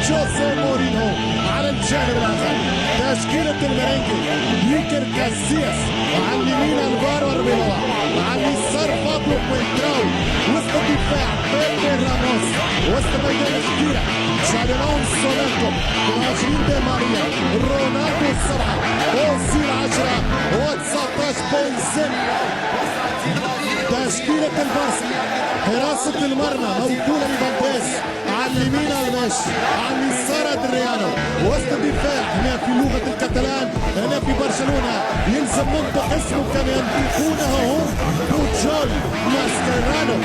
جوزيه مورينهو على الجانب الاخر. تشكيلة الميرينجي: إيكر كاسياس، على اليمين الفارو اربيلوا، على اليسار بابلو كوينتراو، وسط الدفاع بيبي راموس، وسط ميدان الخطيرة تشابي الونسو ناتو، 22 دي ماريا، رونالدو 7، اوزيل 10 و19 بنزيما. تشكيلة البارسا: حراسة المرمى موكولة لفالديز، على اليمين المش، على اليسار ادريانو، وسط الدفاع هنا في لغة الكتالان، هنا في برشلونة يلزم منطق اسمه كما ينطقونه هم: بوجول، ماسكيرانو،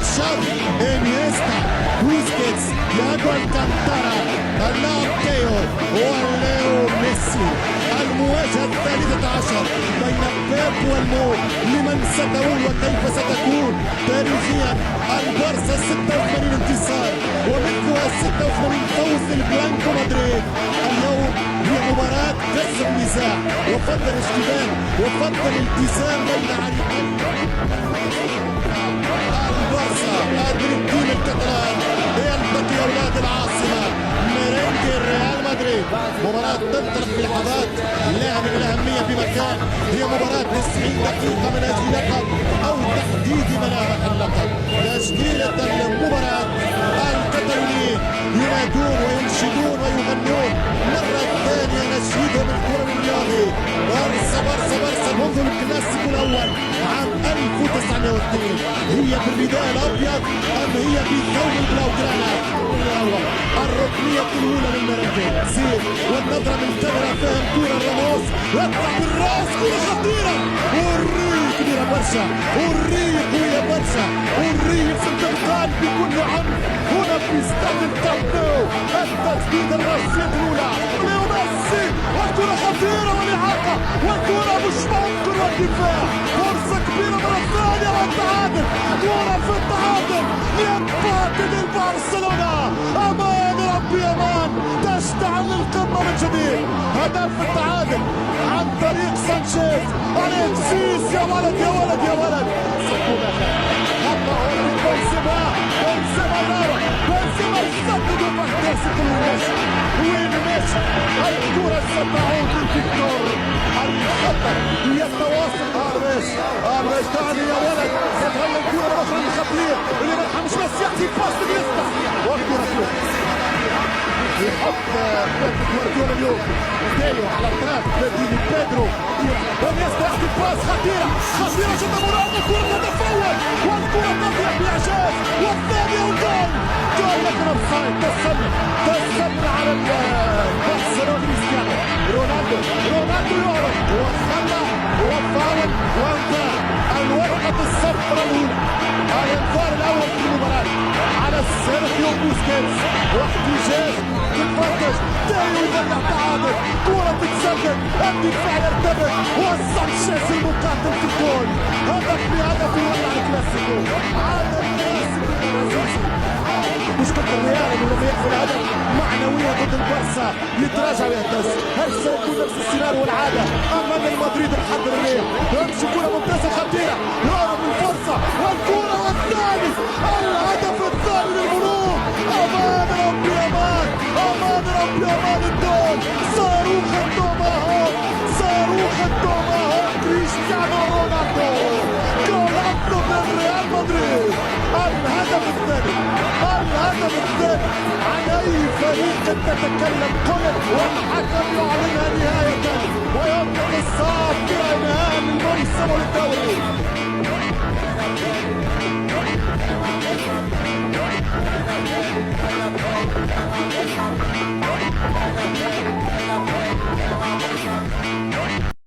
تشافي، انيستا، بوسكيتس، ياغو الكانتارا، اللاعب تيو وليو ميسي. المواجهة 13 بين بيب والمو، لمن ستؤول وكيف ستكون؟ تاريخيا البارسا 86 انتصار ومثلها 86 فوز للبلانكو مدريد. اليوم هي مباراة كسر النزاع وفض الاشتباك وفض الالتزام بين عريقين. البارسا ال dream team الكتالان يلتقي اولاد العاصمه ميرينجي ريال مدريد. مباراة تنطلق في لحظات لها من الأهمية بمكان، هي مباراة 90 دقيقة من أجل لقب أو تحديد ملامح اللقب. تشكيلة المباراة: الكتالونيين ينادون وينشدون ويغنون مرة ثانية نشيدهم الكروي الرياضي: بارسا بارسا بارسا. منذ الكلاسيكو الأول عام 1902، هي بالرداء الأبيض أم هي بثوب البلاوغرانا؟ الأول الركنية الأولى للميرنجي، زيد والنظرة من الكاميرا، فهم كرة راموس، يطلع بالراس، كرة خطيرة، والري كبيرة برشا، والري قوية برشا، والري في الانتقال بكل عنف هنا في استاد الكامب نو. التسديد الراسية الأولى، ليو ميسي، والكرة خطيرة والإعاقة والكرة مش ممكن والدفاع، فرصة كبيرة مرة ثانية والتعادل، كرة في التعادل ليقاتل البرشلونة. أمان ربي أمان، تشتعل القمة من جديد. هدف التعادل عن طريق سانشيز، أليكسيس، يا ولد يا ولد يا ولد. بنزيما، بنزيما يراوغ، بنزيما يسدد وفانتاسيك. وين ماشي؟ الكرة ستعود لفيكتور، الخطر يتواصل. الفيش، الفيش ثاني يا ولد، تتغير الكرة مرة أخرى للخطير اللي ما رحمش، بس يعطي passe لنيستا والكرة فوق. يحط جوارديولا اليوم تيو على الطرف، بديل بيدرو، انيستا يعطي passe خطيره، خطيره جدا، مراوغه، كره تتفوت والكره تضيع باعجاز، والثانيه والجول، جول لكن offside، تسلل، تسلل على برشلونه. كريستيانو رونالدو، رونالدو يهرب وخلى وفاول وانذار، الورقه الصفراء الاولى، الانذار الاول في المباراه على سيرخيو بوسكيتس واحتجاج تتفرج. تايو يضيع تعادل، كرة تتسدد، الدفاع يرتبك وسانشيز المقاتل في الجول. هدف بهدف يولع الكلاسيكو، عاد الكلاسيكو. مشكلة الريال انه لما ياخذ هدف معنوية ضد البارسا يتراجع ويهتز. هل سيكون نفس السيناريو والعادة امام المدريد الحضر الريال؟ يمشي، كرة ممتازة خطيرة، يهرب الفرصة والكرة والثاني، الهدف الثاني للملوك. امان ربي امان، امان ربي امان، الدون، صاروخ التوماهوك، صاروخ التوماهوك، كريستيانو رونالدو، golazo من ريال مدريد. الهدف الثاني، الهدف الثاني. عن اي فريق تتكلم؟ قلت والحكم يعلنها نهاية.